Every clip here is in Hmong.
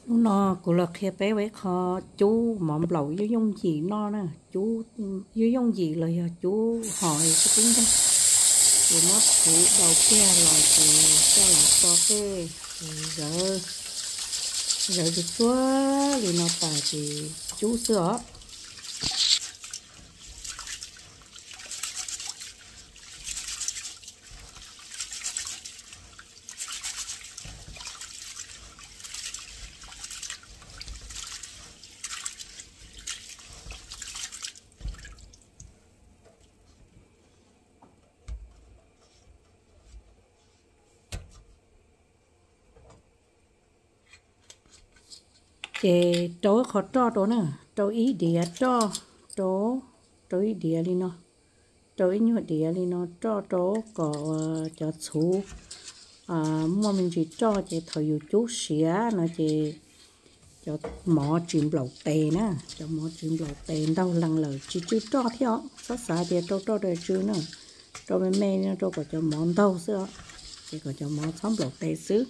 Hnub no kuv los qhia peb ua ib qho cub mov nplaum yooj yooj yim noj na, cub yooj yooj yim los yog cub hom xwb tub ntag. Ces muab txhuv daus kiag los ces coj los tso tej, ces zawv, zawv tsuag tsuag li no tas ces cub xwb os. Ces rau ib qho roj rau na, rau ib diav roj rau, rau ib diav li no, rau ib nyuag diav li no roj rau kom cov txhuv muaj me ntsis roj ces thaum yus cub siav no ces cov mov tsis nplaum tes na, cov mov tsis nplaum tes ntaug lees lawm tsis tsw roj thiab os. Txhob xav tias rau roj rau tsw na, rau me me no rau kom cov mov ntaug xwb os, ces kom cov mov txhob nplaum tes xwb.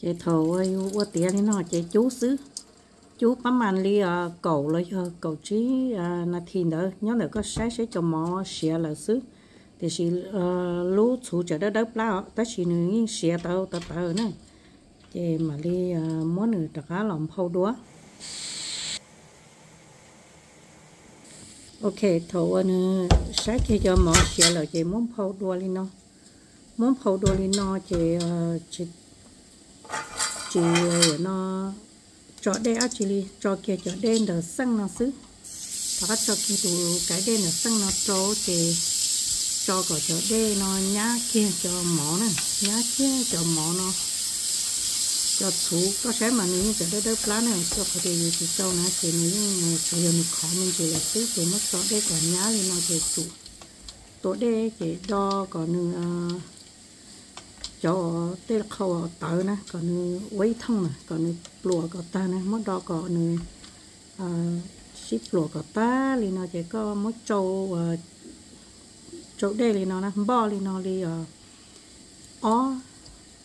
Ces thaum uas yus ua tiav li no ces cub xwb, cub pab mas li kaum los yog kaum tsib nas this ntawd, nyob ntawm koj saib seb cov mov siav lawm xwb. Tiam sis lub txhuv tseem dawb dawb plab os, tab sis nws yeej siav tawv tawv tawv na, ces mam li muab nws rov qab los nphau dua. Ok, thaum uas nws saib kiag cov mov siav lawm ces muab nphau dua li no. Muab nphau dua li no ces tsis no tso dej dab tsi li, tso kiag cov dej ntawm xeej no xwb. Rov qab tso kiag tus kais dej ntawm xeej no rau ces tso kom cov dej no nyab kiag cov mov na, nyab kiag cov mov no. Cov txhuv koj saib mas nws yeej tseem dawb dawb plab na, rau qhov tias yus tsis tsau na ces nws yeej tsuas yog nws qhov me ntsis lawm xwb, ces muab tso dej kom nyab li no ces tsum tua dej ces do kom nws, cov tej qhau tawv na kom nws ua ib thooj na, kom nws pluam kom tag na, muab do kom nws sib pluam kom tag li no ces koj muab tsau, tsau dej li no na, npoj li no li ob,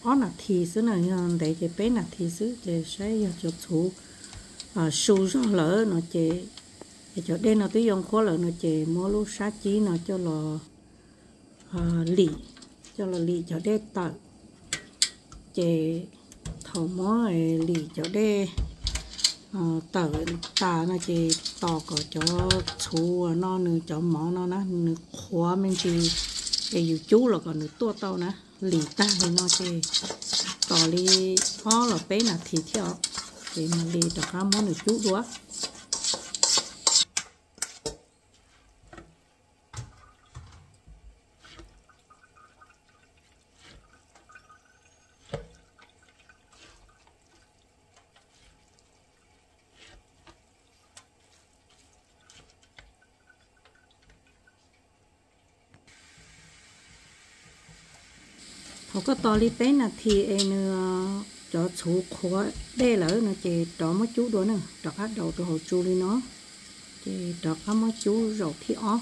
ob nas this xwb na, yog ntev ces peb nas this xwb, ces saib yog cov txhuv su zog lawm no ces, cov dej no twb yoo qhuav lawm no ces muab lub sab cib no coj los lim, coj los lim cov dej tawm. Ces thaum muab lim cov dej tawm tas no ces tos kom cov txhuv no nws cov mov no na nws qhuav me ntsis, es yus cub los kom nws tuaj tau na. Lim tag li no ces tos li ob los peb nas this thiab os, ces mam li rov qab muab nws cub dua. Thaum koj tos li peb nas this es nws cov txhuv qhuav dej lawm no ces rov muab cub dua na, rov qab daus tus hauv tsu li no, ces rov qab muab cub zaum thib ob.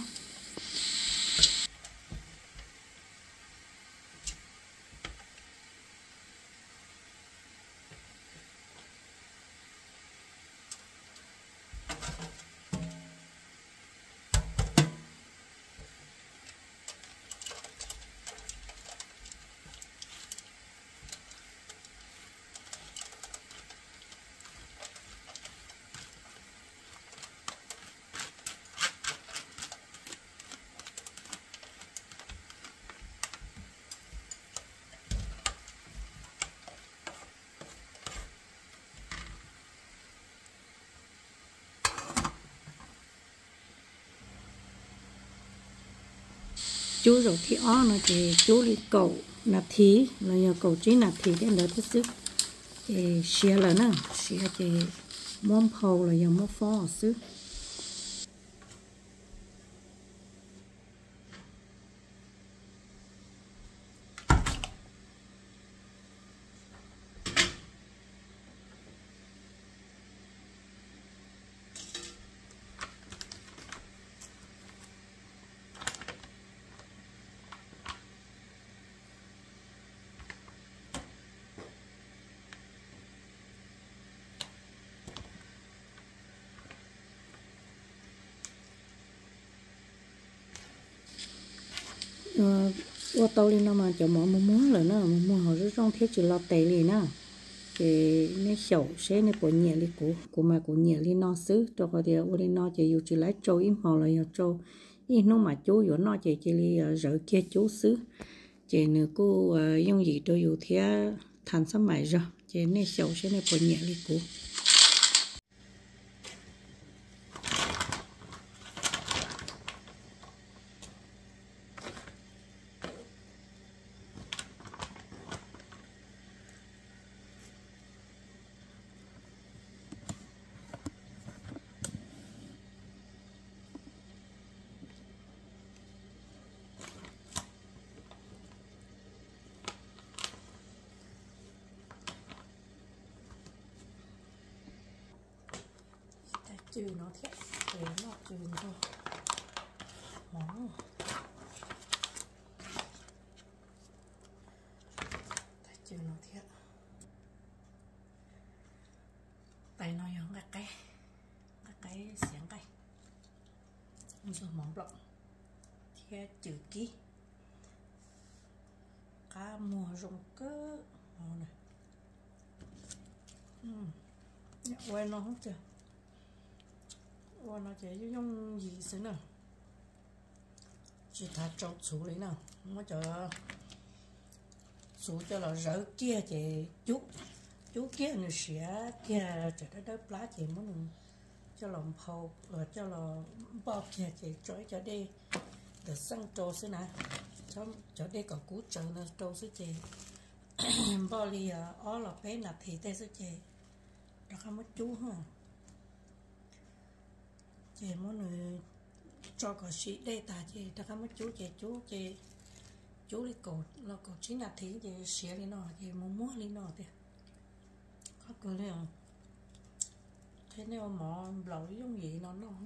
Cub zaum thib ob no ces cub li kaum nas this los yog kaum tsib nas this tej ntawd thiab xwb. Ces siav lawm na, siav ces muab nphau los yog muab fob xwb. Ua tau li no mas cov mov mus muag lawm na, mus muag hauv zoo zoo thiab tsis lo tes li na. Ces nej xyaum seb nej puas nyiam li kuv, kuv mas kuv nyiam li no xwb, rau qhov tias ua li no ces yus tsis laib tsau ib hmos los yog tsau ib hnub mam cub, yuav noj ces cia li zawv kiag cub xwb. Ces nws kuj yooj yim rau yus thiab thav xab mais zog. Ces nej xyaum seb nej puas nyiam li kuv. Ib tag cw no thiab, ces noj cw ntxuag mov. Tag cw no thiab. Tais no yog nqaij qaib, nqaij qaib xiav nqaij, ntxuag mov nplaum thiab cw kib. Qab muag zoo kawg hauv na. Ua no tiag, ua no ces yooj yooj yim xwb na. Tsis tas tsau txhuv li na, muab cov txhuv coj los zawv kiag ces cub, cub kiag nws siav kiag tseem dawb dawb plab ces muab nws coj los nphau, coj los npoj kiag ces tso ib co dej ntawm xeej rau xwb na, cov dej kom kub tsaws ntawd rau xwb ces npoj li ob los peb nas this tej xwb ces rov qab muab cub. Ces muab nws tso kom sim dej tas ces rov qab muab cub ces cub ces cub li kaum los kaum tsib nas this ces siav li no ces mus muag li no tiag. Qhov kawg li os. Qhia nej ua mov nplaum yooj yim no noj.